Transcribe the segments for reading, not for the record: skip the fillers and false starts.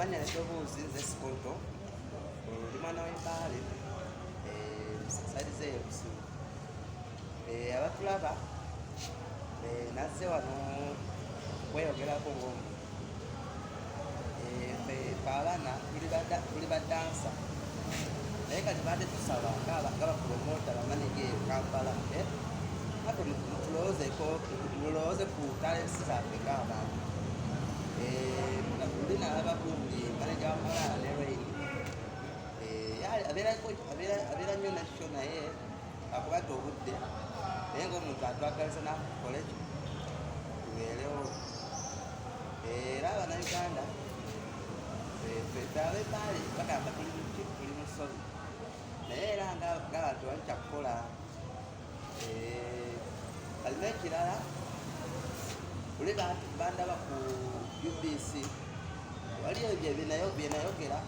Amanya n'eddoboozi, nze Sikonto, ndi mwana w'Embaale, side z'eyo Busiru. Abatulaba, nazze wano kweyogerako ng'omuntu. Ffe ffe abaana tuli badansa, naye kati badde tusaba nga bapromota, bamaneja eyo Kampala, naffe mutulowoozeeko, mulowooze ku talents zaffe ng'abantu. Luli nalaba gundi maneja wa Malala ne Rain, abeera nnyo nakyo, naye akubadde obudde, naye ng'omuntu atwagaliza nakukola ekyo tubeerewo. Era Abannayuganda ffe ab'Embaale bagamba tuli muki, tuli musozi, naye era ng'abantu bali kyakukola. Kali n'ekirala, luli bandaba ku UBC, waliyo ebyo byenayogera.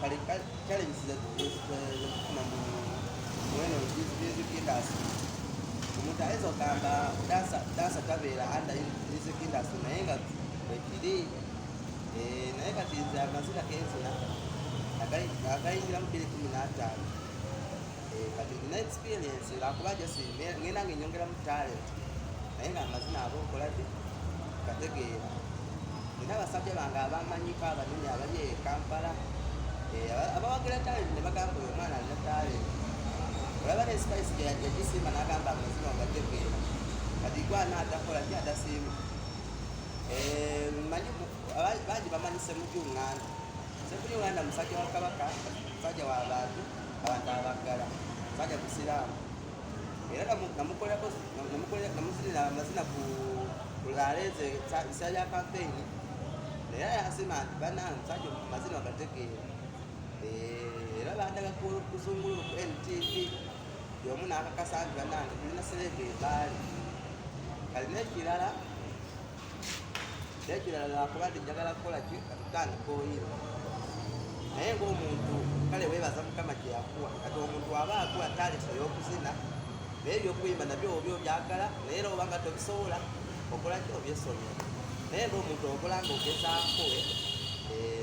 Kale challenges zetufuna mu eno music industry, omuntu ayinza okugamba dancer tabeera under music industry, naye nga bwekiri. Naye kati nze amazina kenzina agayingira mu 2015. Kati nina experience, lwakuba just ngenda nga enyongeramu talent, naye nga amazina aba okola ki kategeera. Nina abasajja bange abamanyiko abanene abali e Kampala, abawagira talent ne bagamba oyo omwana alina talent. Olaba ne Spice yagisiima n'agamba amazina ogategeera. Kati gwana atakola ki, atasiima? Manyi bangi bamanyi Ssemujju Nganda. Ssemujju Nganda musajja wa Kabaka, musajja wa bantu, abantu abaggala, musajja musiraamu. Era namuzinira amazina ku laleeze biseera bya kampeyini, naye yasiima nti bannange musajja mazina ogategeera. Era bandaga kuzungulu ku NTV yomu n'akakasa nti bannange tulina celeb ebaali. Kali n'ekirala, lwakuba nti njagala kukola ki, katutandika oyimba, naye ng'omuntu kale weebaza Mukama kye yakuwa. Kati omuntu aba akuwa talent ey'okuzina, naye ebyokuyimba nabyo oba obyagala, naye era oba nga tobisobola, okola ki, obyesomera. Naye ng'omuntu okola ng'ogezaako,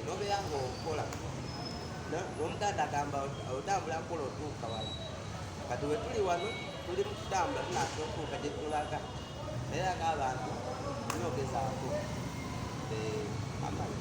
n'obeera ng'okola. Omuganda agamba otambula nkola otuuka wala. Kati we tuli wano tuli mu kutambula, tunaatera okutuuka gye tulaga, naye era ng'abantu tulina ogezaako. Amala.